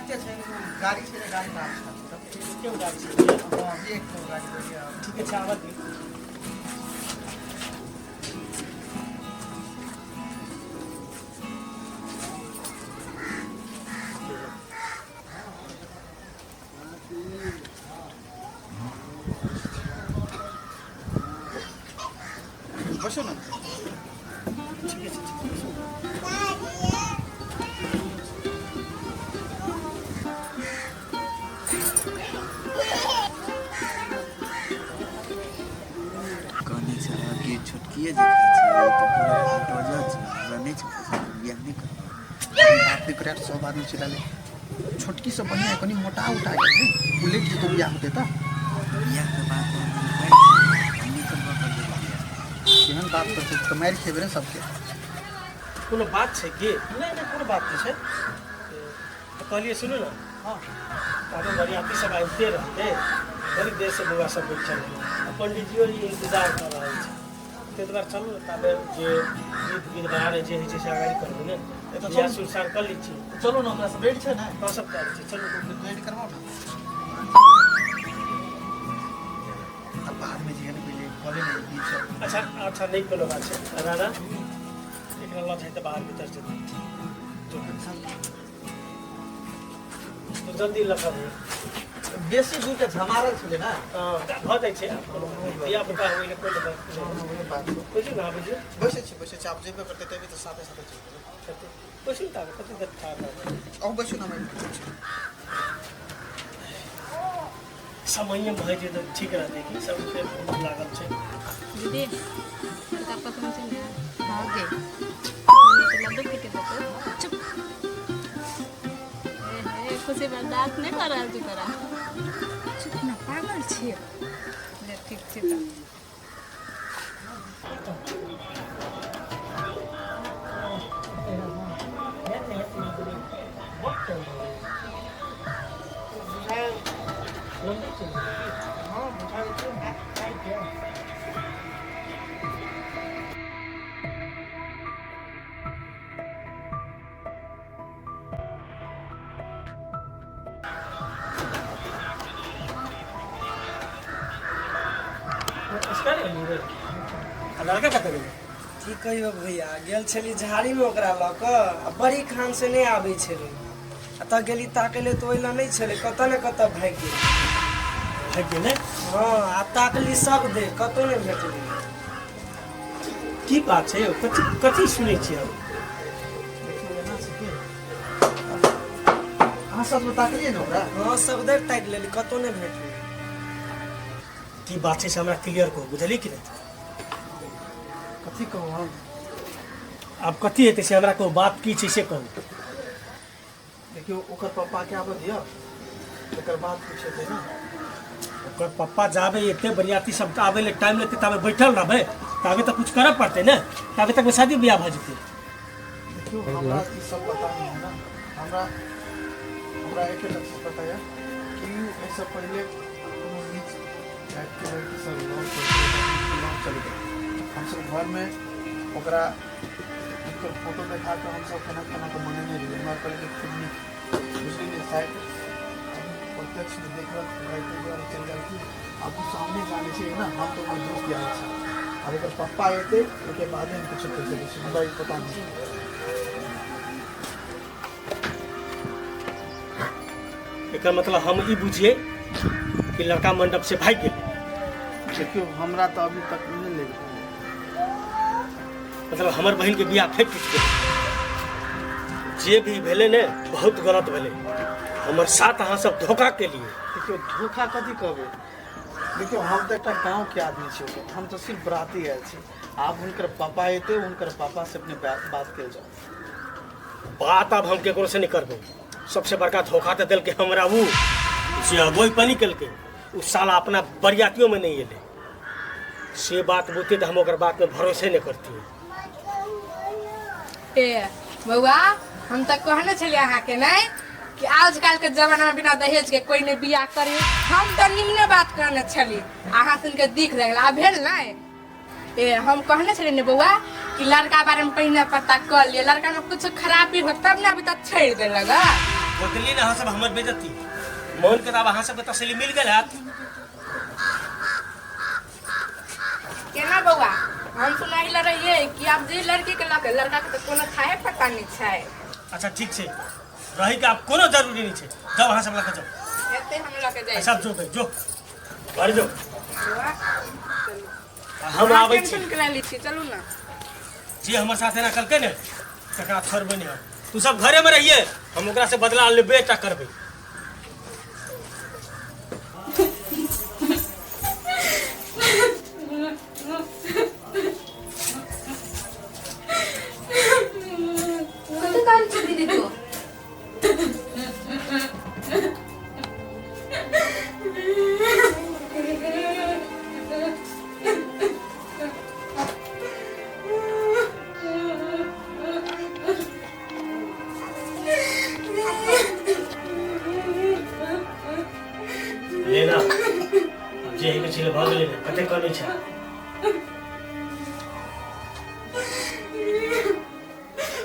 ठीके छै, गाड़ी छै ने, गाड़ी में आबै छै सब। एके गो गाड़ी छै? हँ, एक गो गाड़ी बढ़िया। ठीके छै, आबऽ दी। बैसो ने। ठीके छै, ठीक छै। कहने छलऽ कि छोटकिए जकाँ छै, ई तऽ पूरा डजल छै। हमरा नहि छै पसन्द, बियाह नहि करब। बात नहि करे, सब आदमी चिल्ला ले। छोटकी सब बढ़िया है, कनी मोटा उटा गेल है, ओ लेट जेतौ बियाह होते तऽ। बियाहके बात हम नहि करबऽ, करबै बियाह। केहन बात कर छै, तऽ मारि खेबै रे सबके। कोनो बात छै की? नहि नहि, कोनो बात नहि छै। तऽ कहलियै, सुनू ने। हँ। ताबे बरियाती सब आबिते रहतै, बड़ी देर से बौआ सब बैठल है आ पंडीजियो ई इंतजार कऽ रहल छै। ताहि दुआरे चलू ने, ताबे जे गीत गीत बहारे जे होइ छै से अगाड़ी करबै ने। तऽ बियाह चलू। सुरसार कऽ लै छी। चलू ने, ओकरा सब रेडी छै ने? हँ, सब तैयार छै, चलू। रेडी करबाउ ने। आ बादमे जे है ने, पहिले कॉलेज गीत सब। अच्छा अच्छा, नहि कोनो बात छै। राणा, एकरा लऽ जाइ तऽ बाहर भीतर जेतै जो। तो जल्दी लऽ कऽ आबियौ। बेसी दूर के झमारल छलै ने। हँ, भऽ जाइ छै, धिया पुता होइ ले कोनो बात नहि। बात छै। बुझू ने, बुझू। बैसै छी, बैसै छी। आब जेबे करतै तभी तऽ साथे साथे चलि जेबै। कते बैसू ने, ताबे कते देर ठाढ़ रहबै? अहूँ बैसू ने, हम बैसै छी। समये भऽ जेतै तऽ ठीक रहतै कि सब फेर भूख लागल छै। दीदी, लड़का पसन्द छै ने? हाँ गे, मम्मी तऽ लड्डू फीटे देतौ। चुप। हे हे, खुशी बर्दाश्त नहि कऽ रहल छै तोरा। चुप ने, पागल छियै। ले, ठीक छै तऽ। लम्बे चलि गेलै की? हँ, बुझाइ छै। इसका नहीं रे, आ लड़का कतऽ गेलै? की कहियो भैया, गेल छली झाड़ीमे ओकरा लऽ कऽ आ बड़ी खान से नहि आबै छलै आ तऽ गेली ताकै लए तऽ ओहि लए नहि छलै, कतऽ ने कतऽ भागि गेलै। भागि गेलै? हँ, आ ताकली सब दे, कतहु नहि भेटलै। की बात छै यौ? कथी कथी सुनै छियै हम? देखियौ, एना छै कि अहाँ सब ताकलियै ने ओकरा? हँ, सब देर ताकि लेली, कतहु नहि भेटलै। की बात छै से हमरा क्लियर कहू, बुझलियै कि नहि? कथी कहू हम? आब कथी हेतै से हमरा कहू, बात की छै से कहू। देखियौ, ओकर पप्पाके आबऽ दिअ, तकर बाद कुछ हेतै ने। ओकर पप्पा जाबे एते बरियाती सब आबै ले टाइम लेतै, ताबे बैठल रहबै? ताबे तऽ कुछ करऽ पड़तै ने, ताबे तक शादी बियाह भऽ जेतै। देखियौ, हमरा ई सब पता नहीं है ना। हमरा हमरा एकेटा चीज पता यऽ कि एहिसँ पहिले कोनो नीच जातिके लड़की सब लव लव चलि गेल। हमसब घरमे ओकरा हुनकर फोटो देखा कऽ हमसब केना केना कऽ मनेने रहियै। हमरा कहलकै खूब नीक, बुझलियै ने? शायद प्रत्यक्षमे देखलक ओकरा, ताहि दुआरे चलि गेल कि आब ओ सामने जानै छै ने। हम तऽ ओकर दोस्त यार छी। आब ओकर पप्पा एतै, ओहिके बादे हम किछो कहि सकै छी। हमरा ई पता नहि। एकर मतलब हम ई बुझियै कि लड़का मंडप से भागि गेलै? देखियौ, हमरा तऽ अभी तक नहि लागि रहल। मतलब हमर बहिन के बियाह फेर टूटि गेलै। जे भी भेलै ने, बहुत गलत भेलै। हमर साथ अहाँ सब धोखा केलिए। देखियौ, धोखा कथी कहबै? देखियौ, हम तऽ एकटा गाँवके आदमी छी ओकर, हम तऽ सिर्फ बराती आयल छी। आब हुनकर पापा एतै, हुनकर पापा से अपने बात कयल जाउ। बात आब हम केकरो से नहीं करबै। सबसे बड़का धोखा तऽ देलकै हमरा उ जे अगुवाई पनी केलकै। उ साला अपना बरियातियों में नहीं एलै। से बात बोलते तऽ हम ओकर बात में भरोसे नहीं करती। ए बौआ, हम तऽ कहने छलियै अहाँके नहि कि आजकल के जमाना में बिना दहेज के कोई नहीं बियाह करे। हम तऽ निमने बात कहने छली, अहाँ सुन के दिख लगल आ भेल नहीं। ए, हम कहने छलियै ने बौआ कि लड़का बारे में पहिने पता कर लिअ, लड़का में कुछ खराबी हो तब ने अभी तक छोड़ि देलक। बदली ने अहाँ सब हमर बेइज्जती मोन के तऽ आब अहाँ सबके तसल्ली मिल गेल हैत। केना बौआ, हम सुनाही लए रहियै कि आब जे लड़की के लऽ के लड़का के तऽ कोनो थाहे पता नहि छै। अच्छा ठीक छै, रही के आब कोनो जरूरी नहीं छै, जाओ अहाँ सब लऽ के जाओ। एते हम लऽ के जाइ। सब जो बे, जो घर जो। बौआ, चलू। आ हम अहाँ आबै छी। टेंशन केना लै छी, चलू ने। जे हमर साथ एना कलकै ने तकरा छोड़बै नहि हम। तू सब घरे में रहिए, हम ओकरा से बदला लेबे टा करबै। कतऽ कान छी दीदी तू? लेना अब जे हेके छलै भऽ गेलै ने, कते कनै छै।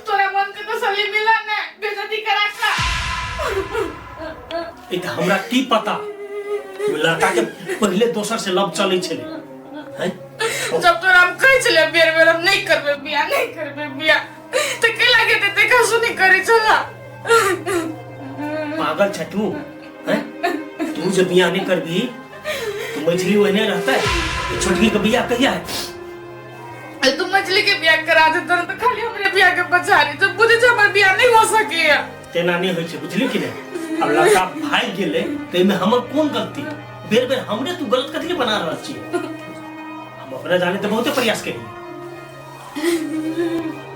तोरा मन के तसल्ली मिला ने बेइज्जती करा का? ई तऽ हमरा की पता ओ लड़का के पहिले दोसर से लव चलै छलै हैं। जब तोरा हम कहै छलियै बेर बेर हम नहीं करबै बियाह, नहीं करबै बियाह, तऽ कैला के देखा सुनी करै छला? पागल छै तू हैं? तू जे बियाह नहीं करबी तो मछली ओहने रहतै। ई छोटकी के बियाह कहिया है? अरे तू मछली के बियाह करा दे तो खाली हमरे बियाह के बचा रही, जब बुझे छै हमर बियाह नहीं हो सके। तेना नहीं होइ छै, बुझली कि नहीं? अब लड़का भागि गेलै तऽ एहिमे हमर कोन गलती? बेर बेर हमरे तू गलत कथी ले बना रहल छी? हम अपना जाने तऽ बहुते प्रयास केलियै,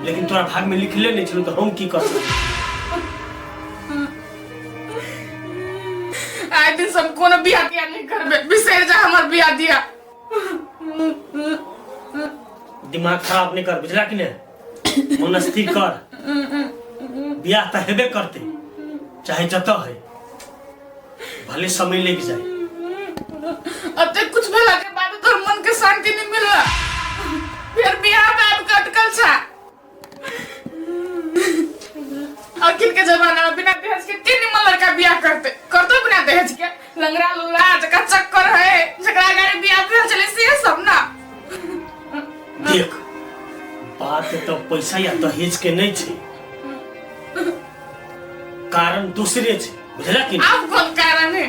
लेकिन तोरा भाग में लिखले नहीं छलो तऽ हम की कर सकै छी? आइ दिन सब कोनो बियाह तियाह नहीं करबे, बिसरि जा हमर बियाह दिया। दिमाग खराब नहीं कर, बुझला कि नहीं? मन स्थिर कर, बियाह तऽ हेबे करते चाहे जतऽ है, भले समय लग जाए। अब तक कुछ भेला के बाद तोर मन के शांति नहीं मिलला, फिर बियाह में आबि के अटकल छा। अखिल के जमाना में बिना दहेज के के निमन लड़का बियाह करते करतो? बिना दहेज के लंगड़ा लुला जका चक्कर है, जकरा गाड़ी बियाह भेल छलै से सब ना। देख, बात तो पैसा या दहेज के नहीं छै, कारण दूसरे छै, बुझला कि नहीं? आब कोन कारण है?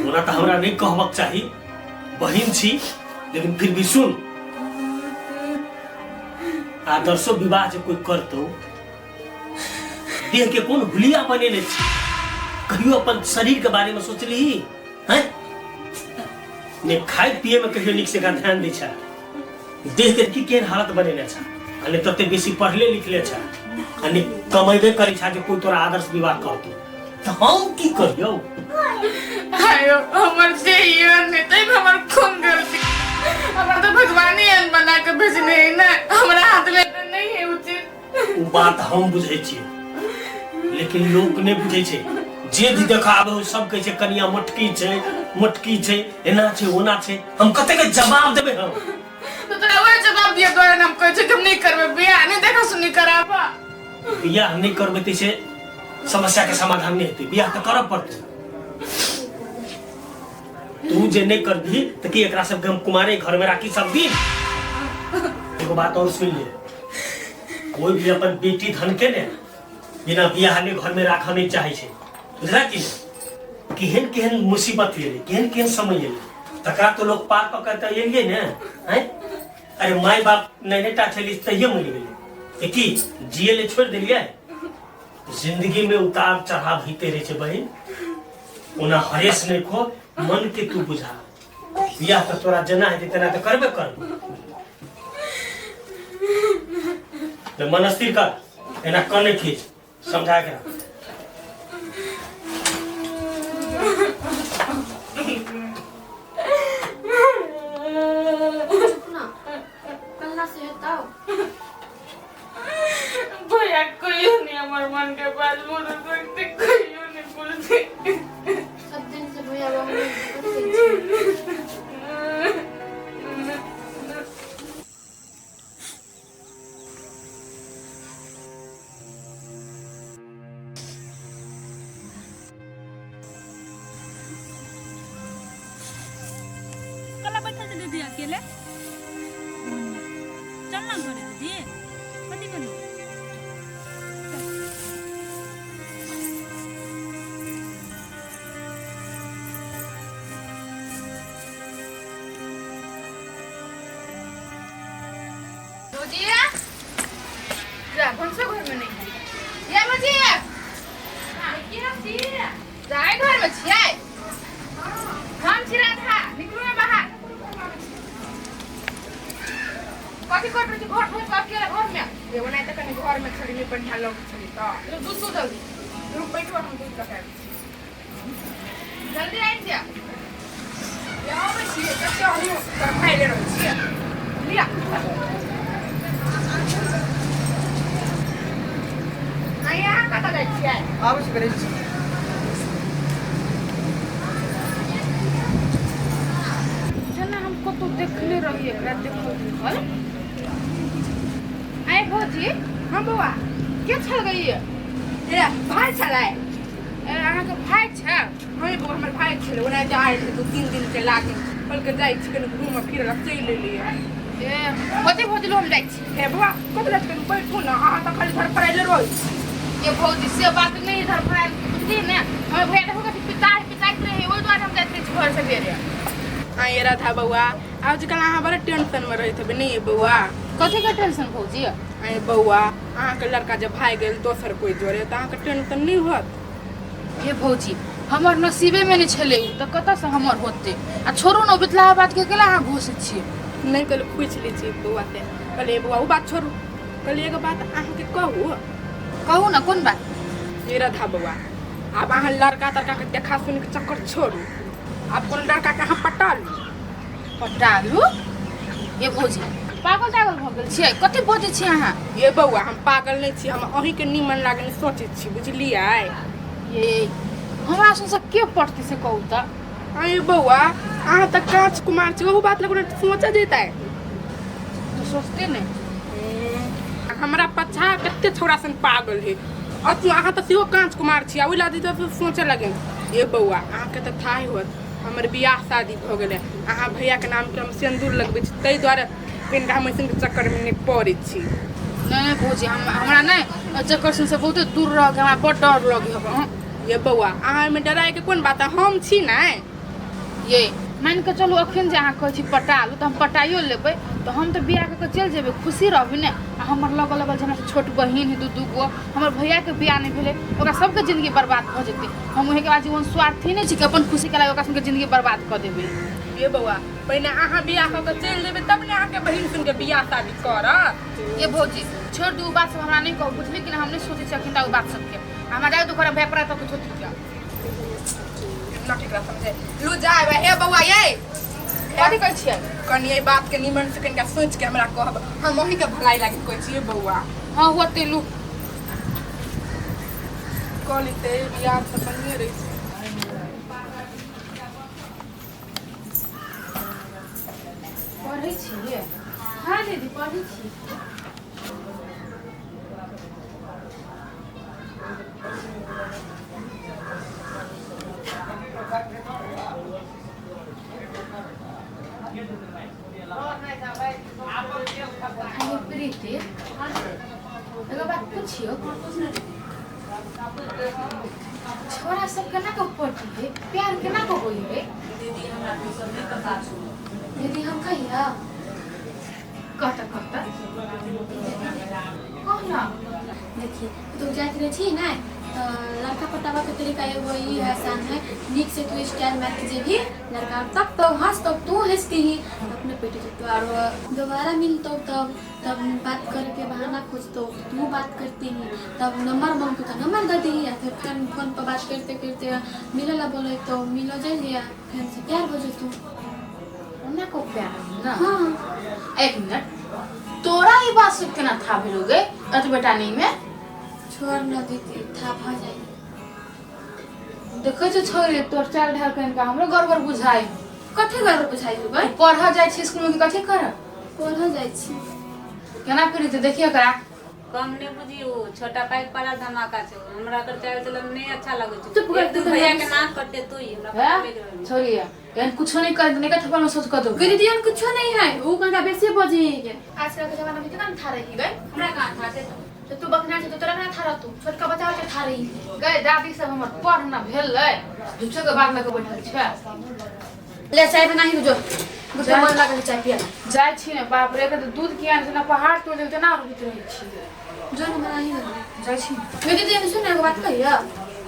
ओना तऽ हमरा नहीं कहबक चाही, बहिन छी, लेकिन फिर भी सुन। आदर्शो विवाह जे कोई करतो, देह के कोन हुलिया बनेने छी? कहियो अपन शरीर के बारे में सोचली हैं? ने खाए पिए में कहियो नीक से ध्यान दै छै? देह के की केहन हालत बनेने छै? आ ने तते बेसी पढ़ले लिखले छै आ ने कमेबे करै छै जे कोई तोरा आदर्श विवाह करतो, तऽ हम की करियौ? आयो हमर देह ने तै हमर कोन गलती? हमरा तो भगवाने एहन बना के भेजने है ना, हमरा हाथ में तो नहीं है उचित। ओ बात हम बुझै छियै, लेकिन लोक नहि बुझै छै। जे भी देखा आबै ओ सब कहै छै कनिया मोटकी छै, मोटकी छै, एना छै, ओना छै। हम कतेक के जवाब देबै हम? तो तोरा वह जवाब दिया द्वारा हम कहै छै कि हम नहीं करबै बियाह, नहीं देखा सुनी कराबा। बियाह नहि करबै तै से समस्या के समाधान नहि हेतै, बियाह तऽ करऽ पड़तै। तू जे नहि करबही तऽ की एकरा सबके हम कुमारे घर में राखी सब दिन? एगो बात और सुन ले, कोई भी अपन बेटी धन के ने बिना बियाह ने घर में राखऽ नहि चाहै छै, बुझला कि नहि? केहन केहन मुसीबत एलै, केहन केहन समय एलै, तकरा तो लोग पार पकड़ तऽ एलियै ने हैं। अरे माय बाप नैने टा छली तहिये मरि गेलै, तऽ की जिए ले छोड़ि देलियै? जिंदगी में उतार चढ़ाव होइते रहै छै बहिन। ओना हरेश नहि खो, मन के तू बुझा, बियाह तऽ तोरा जेना हेतै तेना तऽ करबे करबो। तऽ मन स्थिर कर, एना कने खींच, समझा के रख। चुप ना, कल्ला से हेतौ। भैया कहियो नहीं हमर मन के बात बोल सकते, कहियो नहीं बोलते। सब दिन से भैया हमरे दिक्कत होइ छै। दीदी अकेले? चल ना घरे दीदी, कथी करू? भौजी जा भनसा घर में नहीं है। या भौजी जाय घर में छियै। हम छी राधा, निकलू ना बाहर। कथी कर रहल छी घर घर अकेला घर में? एगो नहि तऽ कनि घर में छली नहि बढ़िया लग छली तऽ दूध दू जल्दी। रुक बैठो, हम दूध लऽ के आबै छी। जल्दी आबि जा। ये आबै छी, कते हमहूँ तरफाइले रहै छियै। लिअ आइ, अहाँ कतऽ जाइ छियै? आबै छी करै छी। जेना हम कतहु देखने रही एकरा, देखल देखल। आइ भौजी। हँ बौआ। के छल गई? ए भाय छलै। ए अहाँके भाय छै? हँ ये बौआ, हमर भाय छलै। ओना जे आयल रहै 2-3 दिन के लागे, कहलकै जाइ छी कनि घूमऽ फिरऽ लए, चलि एलियै। ए होते भौजी, लो हम जाइ छी। हे बौआ, कतऽ जाइ छी? कनि बैठू ने। अहाँ तऽ खाली धड़फड़ाइले रहै छी। ये भौजी, से बात नहीं, इधर भाई बुझली ने, हमें भैया देखो कथी पिता पिताइत रहे, ओहि दुआरे हम जाइत रहै छी घर सवेरे। हाँ ये राधा बौआ, आजकल अहाँ बड़ा टेंशन में रहैत हेबै नहीं ये बौआ? कथी के टेंशन भौजी? अरे बौआ, अहाँके लड़का जब भागि गेल दोसर कोइ जोरे तऽ अहाँके टेंशन नहि होत? हे भौजी, हमर नसीबे में नहीं छलै उ, तऽ कतऽसँ हमर होतै? आ छोड़ू ने, बितलाहा बात के केला अहाँ घोषित छियै? नहि, कहलियै पूछि लै छी बौआ से। कहलियै बौआ, ओ बात छोड़ू, कहलियै एगो बात अहाँके कहू। कहू ने, कोन बात? ये राधा बौआ, आब अहाँ लड़का तड़का के देखा सुन के चक्कर छोड़ू। आब कोनो लड़का के अहाँ पटा लू। पटा लू? ये भौजी, पागल तागल भऽ गेल छियै? कथी बजै छियै अहाँ? ये बौआ, हम पागल नहि छी। हम अहीँके नीमन लागल सोचै छी, बुझलियै? ये हमरा सुनसँ के पढ़तै से कहू तऽ? अरे बौआ, अहाँ तऽ काँच कुमार छी, ओहू बात लए कोनो सोचऽ जेतै? तऽ सोचते नहि। हमरा पछा कते छौड़ा सन पागल है। अतु अहाँ तऽ सेहो काँच कुमार छी आ ओहि लए तऽ सोचऽ लगे। ये बौआ, अहाँके तऽ थाहे होत, हमर बियाह शादी भऽ गेलै। अहाँ भैयाके नामके हम सिन्दूर लगबै छी, ताहि दुआरे कनिका हम अइसनके चक्करमे नहि पड़ै छी। नहि नहि भौजी, हम हमरा नहि ओहि चक्कर सुनसँ बहुते दूर रहके हमरा बड़ डर लगे हँ। ये बौआ, अहाँ एहिमे डरायके कोन बात है, हम छी ने। ये मानि कऽ चलू, अखन जे अहाँ कहै छी पटा लू, तऽ हम पटाइयो लेबै तऽ हम तऽ बियाह कऽ कऽ चलि जेबै, खुशी रहबै ने। आ हमर लगल लगल जे हमरा छोट बहिन है दू दू गो, हमर भैयाके बियाह नहि भेलै, ओकरा सबके जिंदगी बर्बाद भऽ जेतै। हम ओहिके बाद जीवन स्वार्थी नहि छी कि अपन खुशीके लागि ओकरा सबके जिंदगी बर्बाद कऽ देबै। ये बौआ, पहिने अहाँ बियाह कऽ कऽ चलि जेबै तब ने अहाँके बहिन सुनके बियाह शादी करत। ये भौजी, छोड़ि दू, ओ बात सब हमरा नहि कहू, बुझली कि नहि? हम नहि सोचै छी अखन तक ओ बात सबके। हमरा जाय दू घर, भैया पड़ा तब कुछो ठीक। ना ठीक समझे लू जाए। हे बौआ, ये कथी कहै छियै? कनि एहि बात के निमन से कनिका सोचि के हमरा कहब। हम अहीं के भलाई लागी कहै छियै बौआ। हँ, होतै, लू। कहली ते बियाह तऽ बढ़िए रहै छै। पढ़ै छियै? हँ दीदी, पढ़ै छी। अरे प्रीति, एगो बात पुछियो, छोरा सब केना कऽ पटी है, प्यार केना कऽ होइ है? दीदी, हमरा तऽ सब नहि पता छौ। दीदी, हम कहिया? कहता कहता कह ना। देखिए, तू जाइत रहै छी ने तऽ लड़का पटाबऽके तरीका एगो ई आसान है। नीक से तू स्टाइल मारि के जेबही, लड़का तक तो हंसतो, तू हंसतीही, अपने पेट जेतो। आरो दोबारा मिलतो तब तब बात करके बहाना खोजतो, तू बात करती ही, तब नंबर मांगतो तो नंबर दे दीही। आ फिर फोन फोन पर बात करते करते मिले ला बोले तो मिलो जाइए, फिर से प्यार हो जेतो। ओना को प्यार ना? हाँ। एक मिनट, तोरा ई बात सब केना था भेलो गे एतबे टा नहीं में? छोड़ न दीदी, था भऽ जाइ। देखै छौ छोरी, तोर चाल ढाल कनिका हमरो गड़बड़ बुझाइ। कथी गड़बड़ बुझाइ हो गई? पढ़ऽ जाइ छी स्कूल में कि कथी कर? पढ़ऽ जाइ छी। केना करी तऽ देखिए एकरा। कम नहि बुझी ओ छोटा पाइक बड़ा धमाका छै हमरा कर चाहे चलन नहि अच्छा लगै छै चुप कर, एक दू तू भैया के नाक कटते तू ही हमरा पता हैं लागि रहल छोड़िए एहन कुछो नहीं कर नहीं थप्पड़ में सोच कर दो गई दीदी हम कुछो नहीं है ऊ कनका बेसी बजे है आजकल के जमाना में कितना था रही गई हमरा कहाँ था से तो तू बकना छै तो तोरा कना था रह तू छोटका बच्चा के था रही गए दादी सब हमर पढ़ ना भेलै झूठो के बात लऽ के बैठल छै ले चाय बना ही जो गुस्सा मन लागल चाय पिया जाइ छी ने बाप रे के दूध किया ने पहाड़ तोड़ देल तेना रुकैत रहै छी जो न बना ही जाइ छी गई दीदी हम सुन एगो बात कहिया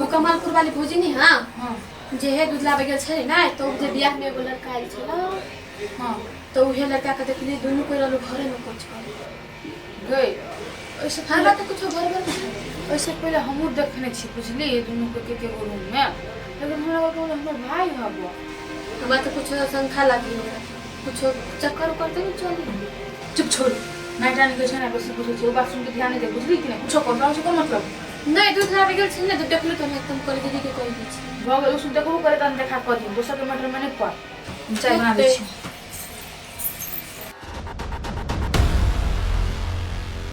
वो कमालपुर वाली भौजी नहीं हाँ हां जे है दूध लाबे गेल छलै ने तो जे बियाह में एगो लड़का आयल छलै हां तो उहे लड़का के देखली दुनू कोई रहलू घरे में कुछ करे गई ओइसे हमरा तो कुछो गड़बड़ नहीं ओइसे पहिले हमहूँ देखने छी बुझली दुनू के के एगो रूम में लेकिन हमरा कहल हमर भाई हबो हमरा तो कुछो शंका लागी हमरा कुछो चक्कर उक्कर तो नहीं चली चुप छोड़ नाइट रानी के छै ने बेसी बुझै छै ओ बात सुन के ध्यान नहीं दे बुझली कि नहीं कुछो कर से कोन मतलब नहीं दूध लाबे गेल छलै ने तो देखलू तो हम एकदम कहली दीदी के कहि दै छी भऽ गेल ओ सुन देखबो करे तहन देखा कऽ दियौ दोसर के मैटर में नहीं पड़ चाय बना दै छी।